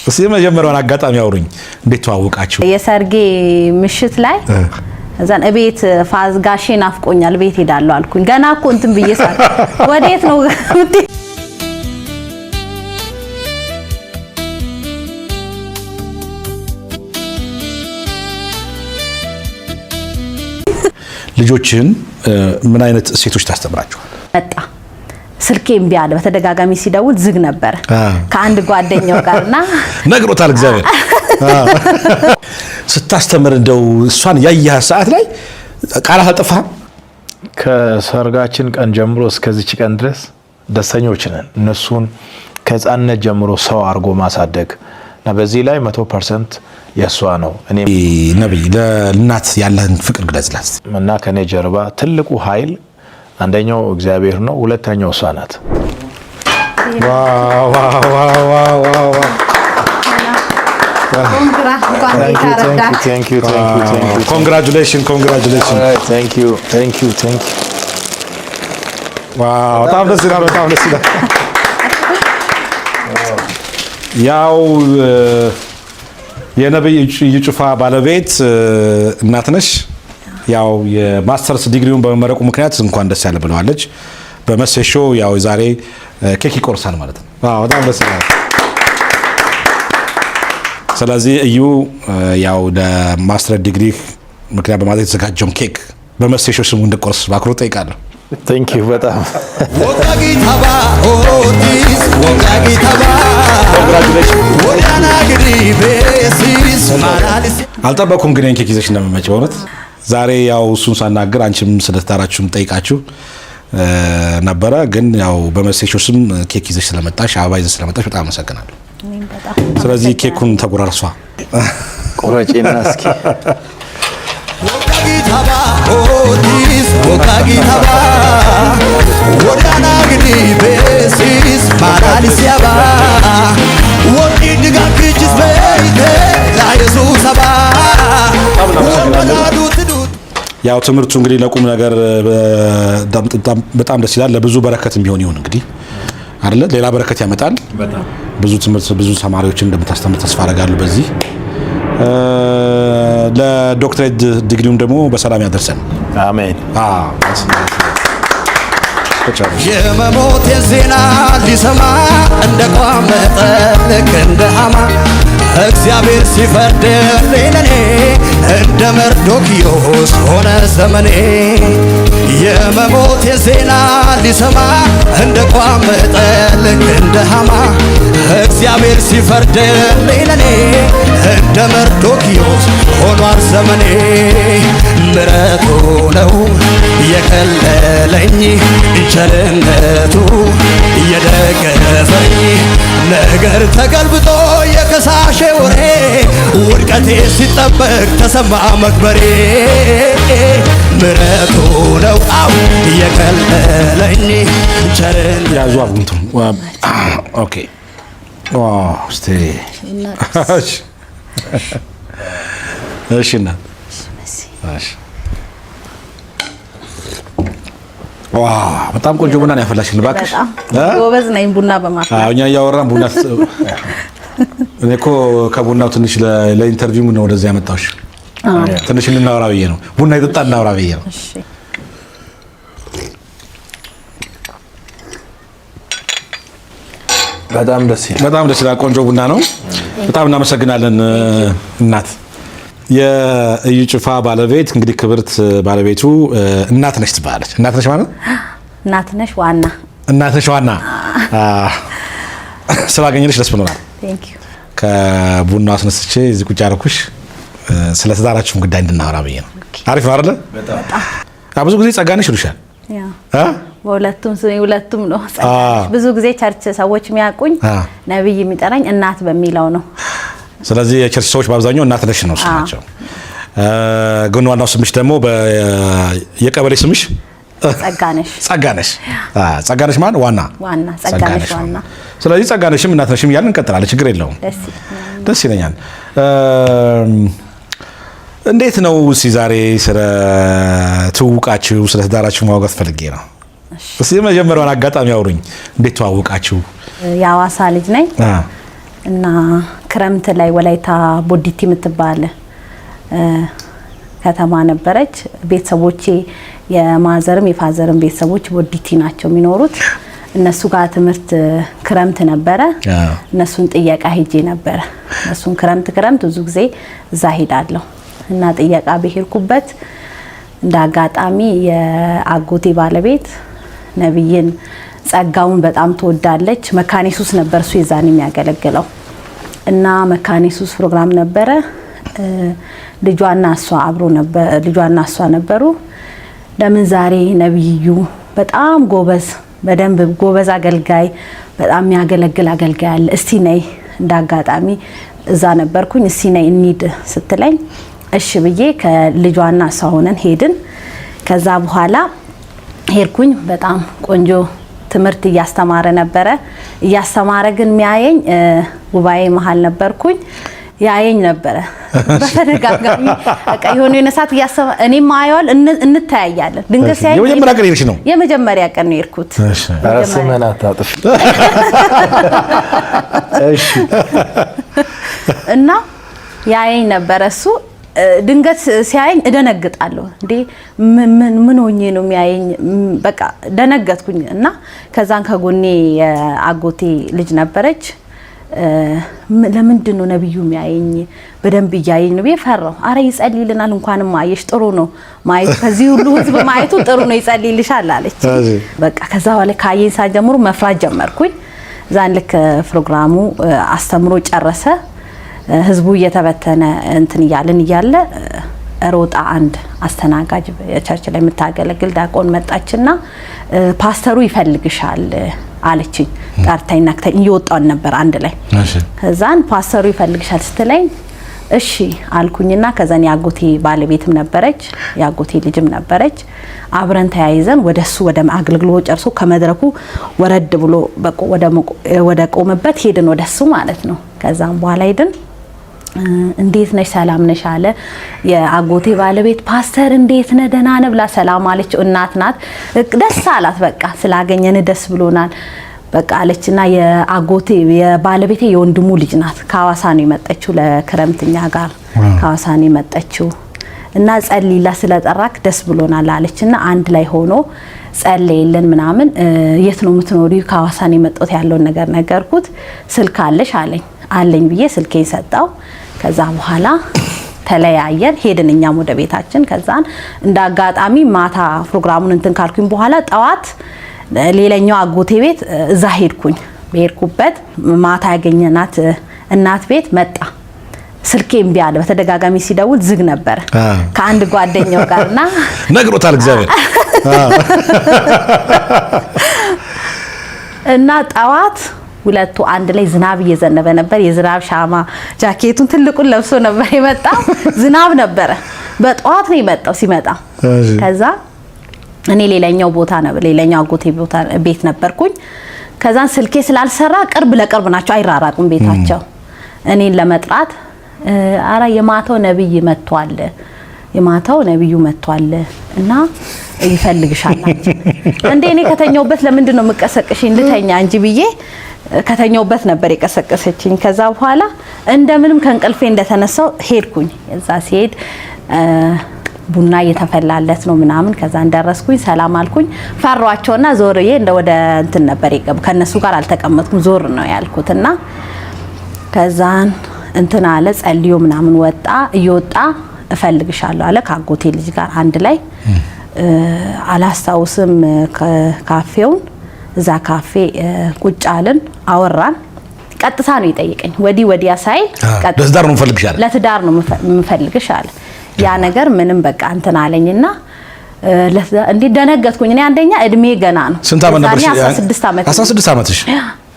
እስኪ የመጀመሪያውን አጋጣሚ አውሩኝ። እንዴት ተዋወቃችሁ? የሰርጌ ምሽት ላይ እዛን እቤት ፋዝ ጋሼ ናፍቆኛል ቤት ሄዳለሁ አልኩኝ። ገና እኮ እንትን ብዬ ሳል ወዴት ነው? ልጆችህን ምን አይነት እሴቶች ታስተምራቸዋል? መጣ ስልኬ እምቢ አለ። በተደጋጋሚ ሲደውል ዝግ ነበረ ከአንድ ጓደኛው ጋርና ነግሮታል እግዚአብሔር። ስታስተምር እንደው እሷን ያየህ ሰዓት ላይ ቃላት አልጠፋህም? ከሰርጋችን ቀን ጀምሮ እስከዚች ቀን ድረስ ደስተኞች ነን። እነሱን ከህፃንነት ጀምሮ ሰው አድርጎ ማሳደግ እና በዚህ ላይ 100% የእሷ ነው። እኔ ነብይ፣ ለእናት ያለህን ፍቅር ግለጽላት። እና ከኔ ጀርባ ትልቁ ኃይል አንደኛው እግዚአብሔር ነው፣ ሁለተኛው እሷ ናት። Wow wow wow wow wow! Congratulation, congratulation! Wow፣ በጣም ደስ ይላል። በጣም ደስ ይላል። ያው የነብይ እዩ ጩፋ ባለቤት እናትነሽ ያው የማስተርስ ዲግሪውን በመመረቁ ምክንያት እንኳን ደስ ያለ ብለዋለች። በመሴ show ያው ዛሬ ኬክ ይቆርሳል ማለት ነው። Wow፣ በጣም ደስ ይላል። ስለዚህ እዩ ያው ለማስተር ዲግሪ ምክንያት በማድረግ የተዘጋጀውን ኬክ በመሴ show ስሙ እንድቆርስ በአክብሮት እጠይቃለሁ። Thank you በጣም። Congratulation። አልጠበኩም ግን ኬክ ይዘሽ እንደምመጪ በእውነት። ዛሬ ያው እሱን ሳናግር አንቺም ስለ ትዳራችሁም ጠይቃችሁ ነበረ። ግን ያው በመሴ show ስም ኬክ ይዘሽ ስለመጣሽ፣ አበባ ይዘሽ ስለመጣሽ በጣም አመሰግናለሁ። ስለዚህ ኬኩን ተጎራርሷ። ቁረጪና እስኪ። ያው ትምህርቱ እንግዲህ ለቁም ነገር በጣም ደስ ይላል። ለብዙ በረከት የሚሆን ይሁን እንግዲህ አይደለ? ሌላ በረከት ያመጣል። ብዙ ትምህርት ብዙ ተማሪዎችን እንደምታስተምር ተስፋ አደርጋለሁ። በዚህ ለዶክትሬት ዲግሪውም ደግሞ በሰላም ያደርሰን። አሜን። የመሞት ዜና ሊሰማ እንደ ቋመጠ ልክ እንደ ሐማ፣ እግዚአብሔር ሲፈርድልኝ ለኔ እንደ መርዶክዮስ ሆነ ዘመኔ። የመሞት ዜና ሊሰማ እንደ ቋመጠ ልክ እንደ ሐማ፣ እግዚአብሔር ሲፈርድልኝ ለኔ እንደ መርዶክዮስ ሆኗል ዘመኔ። ምሕረቱ ነው የከለለኝ፣ ቸርነቱ የደገፈኝ፣ ነገር ተገልብጦ የከሳሼ ወሬ ውድቀቴ ሲጠበቅ ተሰማ መክበሬ። ምሕረቱ ነው አው የከለለኝ ቸርነቱ። ያዙ አቡንቱ። Okay፣ እስቲ እሺ፣ እና እሺ፣ wow፣ በጣም ቆንጆ ቡና ነው ያፈላሽልን። እባክሽ። በጣም ጎበዝ ነኝ ቡና በማፍላት። አዎ፣ እኛ እያወራን ቡና። እኔ እኮ ከቡናው ትንሽ ለ interview ነው ወደዚህ ያመጣሁሽ። ትንሽ እንናወራ ብዬ ነው። ቡና የጠጣ እናወራ ብዬ ነው። እሺ። በጣም ደስ ይላል። በጣም ደስ ይላል። ቆንጆ ቡና ነው። በጣም እናመሰግናለን እናት። የእዩ ጩፋ ባለቤት እንግዲህ ክብርት ባለቤቱ እናት ነሽ ትባላለች። እናት ነሽ ማለት እናት ነሽ ዋና። እናት ነሽ ዋና። ስላገኘንሽ ደስ ብሎናል። Thank you። ከቡና አስነስቼ እዚህ ቁጭ ያደረኩሽ ስለ ትዳራችሁም ጉዳይ እንድናወራ ብዬ ነው። አሪፍ ነው አይደለ? ብዙ ጊዜ ጸጋነሽ ይሉሻል። ያ እ? በሁለቱም ስሜ ሁለቱም ነው። ጸጋነሽ። ብዙ ጊዜ church ሰዎች የሚያውቁኝ ነብይ የሚጠራኝ እናት በሚለው ነው። ስለዚህ የ church ሰዎች በአብዛኛው እናት ነሽ ነው ስማቸው። ግን ዋናው ስምሽ ደግሞ የቀበሌ ስምሽ ጸጋነሽ። ጸጋነሽ። ጸጋነሽ ማን ዋና? ዋና፣ ጸጋነሽ ዋና። ስለዚህ ጸጋነሽም እናት ነሽም እያልን እንቀጥላለን። ችግር የለውም። ደስ ይለኛል። ደስ ይለኛል። እንዴት ነው እስኪ ዛሬ ስለ ትውውቃችሁ ስለ ትዳራችሁ ማውጋት ፈልጌ ነው። እስኪ የመጀመሪያውን አጋጣሚ አውሩኝ። እንዴት ተዋወቃችሁ? የሐዋሳ ልጅ ነኝ እና ክረምት ላይ ወላይታ ቦዲቲ የምትባል ከተማ ነበረች። ቤተሰቦቼ የማዘርም የፋዘርም ቤተሰቦች ቦዲቲ ናቸው የሚኖሩት። እነሱ ጋር ትምህርት ክረምት ነበረ። እነሱን ጥየቃ ሄጄ ነበረ። እነሱን ክረምት ክረምት ብዙ ጊዜ እዛ ሄዳለሁ እና ጥየቃ በሄድኩበት እንደ አጋጣሚ የአጎቴ ባለቤት ነብይን ጸጋውን በጣም ትወዳለች። መካነ ኢየሱስ ነበር እሱ የዛን የሚያገለግለው እና መካነ ኢየሱስ ፕሮግራም ነበረ። ልጇና እሷ አብሮ ነበር፣ ልጇና እሷ ነበሩ። ለምን ዛሬ ነብዩ በጣም ጎበዝ፣ በደንብ ጎበዝ አገልጋይ፣ በጣም የሚያገለግል አገልጋይ አለ፣ እስቲ ነይ። እንዳጋጣሚ እዛ ነበርኩኝ። እስቲ ነይ እንሂድ ስትለኝ እሺ ብዬ ከልጇና እሷ ሆነን ሄድን። ከዛ በኋላ ሄድኩኝ። በጣም ቆንጆ ትምህርት እያስተማረ ነበረ። እያስተማረ ግን የሚያየኝ ጉባኤ መሀል ነበርኩኝ፣ ያየኝ ነበረ በተደጋጋሚ። በቃ የሆነ የሆነ ሰዓት እያሰባ እኔም አየዋል፣ እንተያያለን። ድንገት ሲያየኝ የመጀመሪያ ቀን ሄድሽ ነው? የመጀመሪያ ቀን ነው የሄድኩት። ኧረ ስምህን አታጥፍ። እሺ። እና ያየኝ ነበረ እሱ። ድንገት ሲያየኝ እደነግጣለሁ። እንዴ ምን ምን ሆኜ ነው የሚያየኝ? በቃ ደነገጥኩኝ። እና ከዛን ከጎኔ የአጎቴ ልጅ ነበረች። ለምንድን ነው ነብዩ የሚያየኝ? በደንብ እያየኝ ነው ብዬ ፈራሁ። አረ ይጸልይልናል፣ እንኳንም አየሽ፣ ጥሩ ነው ማየቱ፣ ከዚህ ሁሉ ህዝብ ማየቱ ጥሩ ነው፣ ይጸልይልሻል አለች። በቃ ከዛ በኋላ ካየኝ ሰዓት ጀምሮ መፍራት ጀመርኩኝ። ዛን ልክ ፕሮግራሙ አስተምሮ ጨረሰ። ህዝቡ እየተበተነ እንትን እያልን እያለ ሮጣ አንድ አስተናጋጅ church ላይ የምታገለግል ዲያቆን መጣችና ፓስተሩ ይፈልግሻል አለችኝ። ጠርታኝ ነክታኝ እየወጣን ነበር አንድ ላይ። ከዛን ፓስተሩ ይፈልግሻል ስትለኝ እሺ አልኩኝና ከዛን የአጎቴ ባለቤትም ነበረች፣ የአጎቴ ልጅም ነበረች። አብረን ተያይዘን ወደሱ ወደ አገልግሎት ጨርሶ ከመድረኩ ወረድ ብሎ ወደ ቆመበት ሄድን፣ ወደሱ ማለት ነው። ከዛም በኋላ ሄድን። እንዴት ነሽ ሰላም ነሽ አለ የአጎቴ ባለቤት። ፓስተር እንዴት ነህ ደህና ነህ ብላ ሰላም አለችው። እናት ናት፣ ደስ አላት። በቃ ስላገኘን ደስ ብሎናል በቃ አለችና የአጎቴ የባለቤቴ የወንድሙ ልጅ ናት። ከሐዋሳ ነው የመጣችው ለክረምት እኛ ጋር ከሐዋሳ ነው የመጣችው እና ጸልይላ ስለጠራክ ደስ ብሎናል አለችና አንድ ላይ ሆኖ ጸለየልን ምናምን። የት ነው የምትኖሪው? ከሐዋሳ ነው የመጣሁት ያለውን ነገር ነገርኩት። ስልክ አለሽ አለኝ። አለኝ ብዬ ስልኬን ሰጠው። ከዛ በኋላ ተለያየን፣ ሄድን እኛም ወደ ቤታችን። ከዛን እንደ አጋጣሚ ማታ ፕሮግራሙን እንትን ካልኩኝ በኋላ ጠዋት ሌላኛው አጎቴ ቤት እዛ ሄድኩኝ። በሄድኩበት ማታ ያገኘናት እናት ቤት መጣ። ስልኬ እምቢ አለ። በተደጋጋሚ ሲደውል ዝግ ነበረ ከአንድ ጓደኛው ጋርና ነግሮታል እግዚአብሔር። እና ጠዋት ሁለቱ አንድ ላይ ዝናብ እየዘነበ ነበር። የዝናብ ሻማ ጃኬቱን ትልቁን ለብሶ ነበር የመጣው። ዝናብ ነበረ። በጠዋት ነው የመጣው ሲመጣ። ከዛ እኔ ሌላኛው ቦታ ነበር፣ ሌላኛው አጎቴ ቦታ ቤት ነበርኩኝ። ከዛን ስልኬ ስላልሰራ ቅርብ ለቅርብ ናቸው፣ አይራራቁም ቤታቸው። እኔን ለመጥራት አረ የማታው ነብይ መጥቷል፣ የማታው ነብዩ መጥቷል እና ይፈልግሻል አንቺ። እንዴ እኔ ከተኛውበት ለምንድን ነው የምቀሰቅሽኝ? ልተኛ እንጂ ብዬ ከተኛውበት ነበር የቀሰቀሰችኝ። ከዛ በኋላ እንደምንም ከእንቅልፌ እንደተነሳው ሄድኩኝ። እዛ ሲሄድ ቡና እየተፈላለት ነው ምናምን። ከዛ እንደረስኩኝ ሰላም አልኩኝ። ፈሯቸውና ዞርዬ እንደ ወደ እንትን ነበር የገቡ ከነሱ ጋር አልተቀመጥኩም፣ ዞር ነው ያልኩትና ከዛን እንትን አለ ጸልዮ ምናምን ወጣ። እየወጣ እፈልግሻለሁ አለ ከአጎቴ ልጅ ጋር አንድ ላይ። አላስታውስም ካፌውን። እዛ ካፌ ቁጭ አልን፣ አወራን። ቀጥታ ነው የጠየቀኝ፣ ወዲህ ወዲያ ሳይል ለትዳር ነው የምፈልግሽ አለ። ለትዳር ነው የምፈልግሽ አለ። ያ ነገር ምንም በቃ እንትን አለኝና እንዴ ደነገጥኩኝ። እኔ አንደኛ እድሜ ገና ነው። ስንት ዓመት ነበርሽ? 16 ዓመት። 16 ዓመትሽ?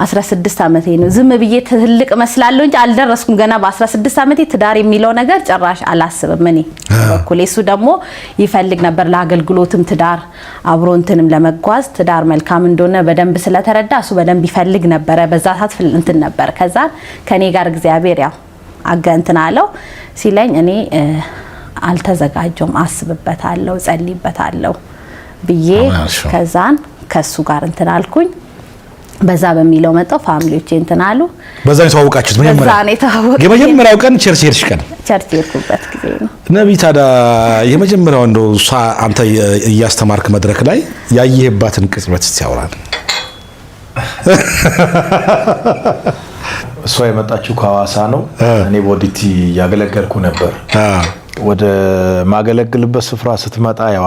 16 ዓመቴ ነው። ዝም ብዬ ትልቅ መስላለሁ እንጂ አልደረስኩም ገና። በ16 ዓመቴ ትዳር የሚለው ነገር ጭራሽ አላስብም እኔ በኩል። እሱ ደግሞ ይፈልግ ነበር ለአገልግሎትም ትዳር አብሮ እንትንም ለመጓዝ ትዳር መልካም እንደሆነ በደንብ ስለተረዳ እሱ በደንብ ይፈልግ ነበረ። በዛ ሰዓት እንትን ነበር። ከዛ ከኔ ጋር እግዚአብሔር ያው አገ እንትን አለው ሲለኝ እኔ አልተዘጋጀውም፣ አስብበታለሁ፣ ጸልይበታለሁ ብዬ ከዛን ከሱ ጋር እንትን አልኩኝ። በዛ በሚለው መጣው። Family ዎቼ እንትን አሉ። በዛ ነው የተዋወቃችሁት? በዛ ነው የተዋወቅነው። የመጀመሪያው ቀን church ሄድሽ ቀን? Church የሄድኩበት ጊዜ ነው። ነቢይ፣ ታዲያ የመጀመሪያው እንደው እሷ አንተ እያስተማርክ መድረክ ላይ ያየህባትን ቅጽበት እስቲ አውራን። እሷ የመጣችው ከሐዋሳ ነው። እኔ ቦዲቲ እያገለገልኩ ነበር። ወደ ማገለግልበት ስፍራ ስትመጣ ያው